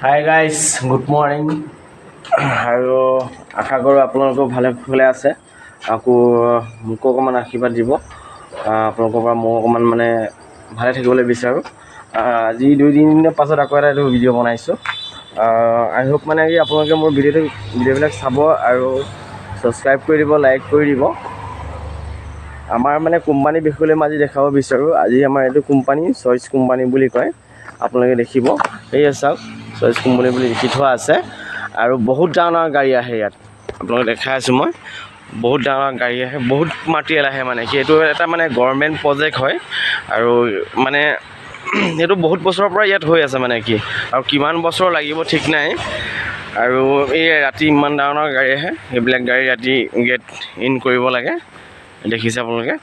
Hi guys, good morning আৰু আশা কৰোঁ আপোনালোকেও ভালে কুশলে আছে। আকৌ মোকো অকণমান আশীৰ্বাদ দিব। আপোনালোকৰ পৰা ময়ো অকণমান মানে ভালে থাকিবলৈ বিচাৰোঁ। আজি 2-3 দিনৰ পাছত আকৌ এটা এইটো ভিডিঅ' বনাইছোঁ। আই হোপ মানে কি আপোনালোকে মোৰ ভিডিঅ'বিলাক চাব আৰু ছাবস্ক্ৰাইব কৰি দিব, লাইক কৰি দিব। আমাৰ মানে কোম্পানীৰ বিষয়লৈ মই আজি দেখাব বিচাৰোঁ। আজি আমাৰ এইটো কোম্পানী চইচ কোম্পানী বুলি কয়। আপোনালোকে দেখিব, এইয়া চাওক, চইচ কোম্পানী বুলি লিখি থোৱা আছে। আৰু বহুত ডাঙৰ ডাঙৰ গাড়ী আহে ইয়াত। আপোনালোকক দেখাই আছোঁ মই। বহুত ডাঙৰ ডাঙৰ গাড়ী আহে, বহুত মাটেৰিয়েল আহে। মানে সেইটো এটা মানে গভৰ্ণমেণ্ট প্ৰজেক্ট হয় আৰু মানে সেইটো বহুত বছৰৰ পৰা ইয়াত হৈ আছে। মানে কি আৰু কিমান বছৰ লাগিব ঠিক নাই। আৰু এই ৰাতি ইমান ডাঙৰ ডাঙৰ গাড়ী আহে, সেইবিলাক গাড়ী ৰাতি গেট ইন কৰিব লাগে। দেখিছে আপোনালোকে,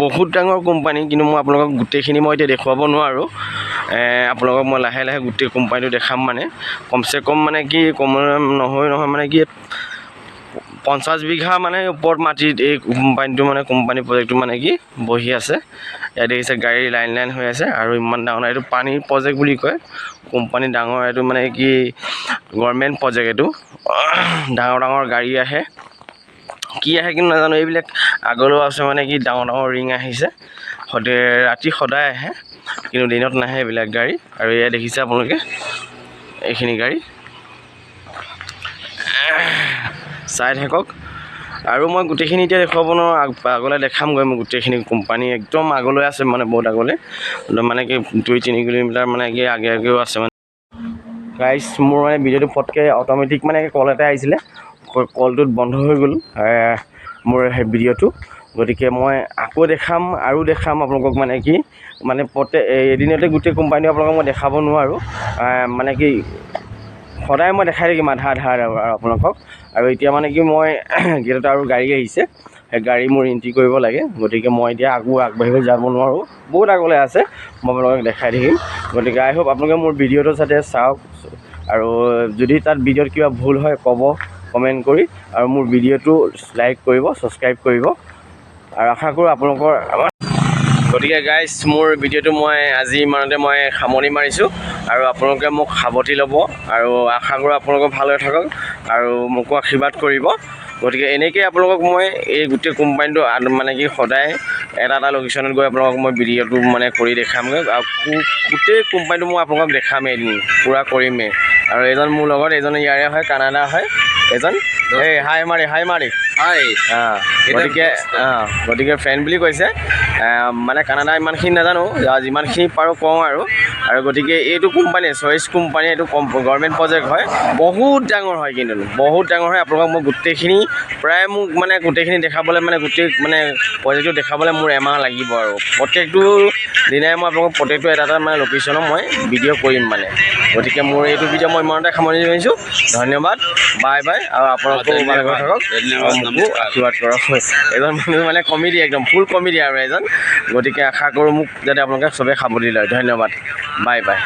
বহুত ডাঙৰ কোম্পানী। কিন্তু মই আপোনালোকক গোটেইখিনি মই এতিয়া দেখুৱাব নোৱাৰোঁ। আপোনালোকক মই লাহে লাহে গোটেই কোম্পানীটো দেখাম। মানে কমচে কম মানে কি কম নহয় নহয় মানে কি 50 বিঘা মানে ওপৰত মাটিত এই কোম্পানীটো মানে কোম্পানী প্ৰজেক্টটো মানে কি বহি আছে। ইয়াত দেখিছে, গাড়ী লাইন লাইন হৈ আছে। আৰু ইমান ডাঙৰ এইটো পানীৰ প্ৰজেক্ট বুলি কয়। কোম্পানী ডাঙৰ, এইটো মানে কি গভৰ্ণমেণ্ট প্ৰজেক্ট এইটো। ডাঙৰ ডাঙৰ গাড়ী আহে, কি আহে কিন্তু নাজানো। এইবিলাক আগলৈও আছে, মানে কি ডাঙৰ ডাঙৰ ৰিং আহিছে। সদায় ৰাতি সদায় আহে, কিন্তু দিনত নাহে এইবিলাক গাড়ী। আৰু এয়া দেখিছে আপোনালোকে এইখিনি গাড়ী, চাই থাকক। আৰু মই গোটেইখিনি এতিয়া দেখুৱাব নোৱাৰোঁ, আগলৈ দেখামগৈ মই গোটেইখিনি কোম্পানী। একদম আগলৈ আছে, মানে বহুত আগলৈ, মানে কি 2-3 কিলোমিটাৰ মানে কি আগে আগেও আছে। মানে গাইজ, মোৰ মানে ভিডিঅ'টো ফটকৈ অট'মেটিক মানে কল এটা আহিছিলে, কলটোত বন্ধ হৈ গ'ল মোৰ সেই ভিডিঅ'টো। গতিকে মই আকৌ দেখাম আৰু দেখাম আপোনালোকক। মানে কি মানে প্ৰত্যেক এদিনতে গোটেই কোম্পানীটো আপোনালোকক মই দেখাব নোৱাৰোঁ। মানে কি সদায় মই দেখাই থাকিম আধা আধা আৰু আপোনালোকক। আৰু এতিয়া মানে কি মই গেটত আৰু গাড়ী আহিছে, সেই গাড়ী মোৰ এণ্ট্ৰি কৰিব লাগে। গতিকে মই এতিয়া আকৌ আগবাঢ়িব যাব নোৱাৰোঁ, বহুত আগলৈ আছে, মই আপোনালোকক দেখাই থাকিম। গতিকে আই হোপ আপোনালোকে মোৰ ভিডিঅ'টো যাতে চাওক আৰু যদি তাত ভিডিঅ'ত কিবা ভুল হয় ক'ব কমেণ্ট কৰি আৰু মোৰ ভিডিঅ'টো লাইক কৰিব, ছাবস্ক্ৰাইব কৰিব আৰু আশা কৰোঁ আপোনালোকৰ। গতিকে গাইজ, মোৰ ভিডিঅ'টো মই আজি ইমানতে মই সামৰণি মাৰিছোঁ আৰু আপোনালোকে মোক সাৱটি ল'ব আৰু আশা কৰোঁ আপোনালোকে ভালে থাকক আৰু মোকো আশীৰ্বাদ কৰিব। গতিকে এনেকৈয়ে আপোনালোকক মই এই গোটেই কোম্পানীটো মানে কি সদায় এটা এটা লোকেশ্যনত গৈ আপোনালোকক মই ভিডিঅ'টো মানে কৰি দেখামগৈ আৰু গোটেই কোম্পানীটো মই আপোনালোকক দেখামেই, এদিন পূৰা কৰিমেই। আৰু এজন মোৰ লগত, এজন ইয়াৰে হয়, কানাডা হয় এজন। এই হাই মাৰি, হাই মাৰি। হাই। গতিকে ফ্ৰেণ্ড বুলি কৈছে। মানে কানাডা ইমানখিনি নাজানো, যিমানখিনি পাৰোঁ কওঁ আৰু। আৰু গতিকে এইটো কোম্পানী চইচ কোম্পানী, এইটো গভৰ্ণমেণ্ট প্ৰজেক্ট হয়, বহুত ডাঙৰ হয়, কিন্তু বহুত ডাঙৰ হয়। আপোনালোকক মই গোটেইখিনি প্ৰায় মোক মানে গোটেইখিনি দেখাবলৈ মানে গোটেই মানে প্ৰজেক্টটো দেখাবলৈ মোৰ এমাহ লাগিব। আৰু প্ৰত্যেকটো দিনাই মই আপোনালোকক প্ৰত্যেকটো এটা এটা মানে লোকেশ্যনত মই ভিডিঅ' কৰিম মানে। গতিকে মোৰ এইটো ভিডিঅ' মই ইমানতে সামৰণি মাৰিছোঁ। ধন্যবাদ, বাই বাই আৰু আপোনালোকেও ভালে থাকক ধন্যবাদ, আৰু মোকো নমস্কাৰ। আশীৰ্বাদ কৰক। এজন মানুহ মানে কমেডি, একদম ফুল কমেডি আৰু এজন। গতিকে আশা কৰোঁ মোক যাতে আপোনালোকে চবেই সাৱটি লয়। ধন্যবাদ, বাই বাই।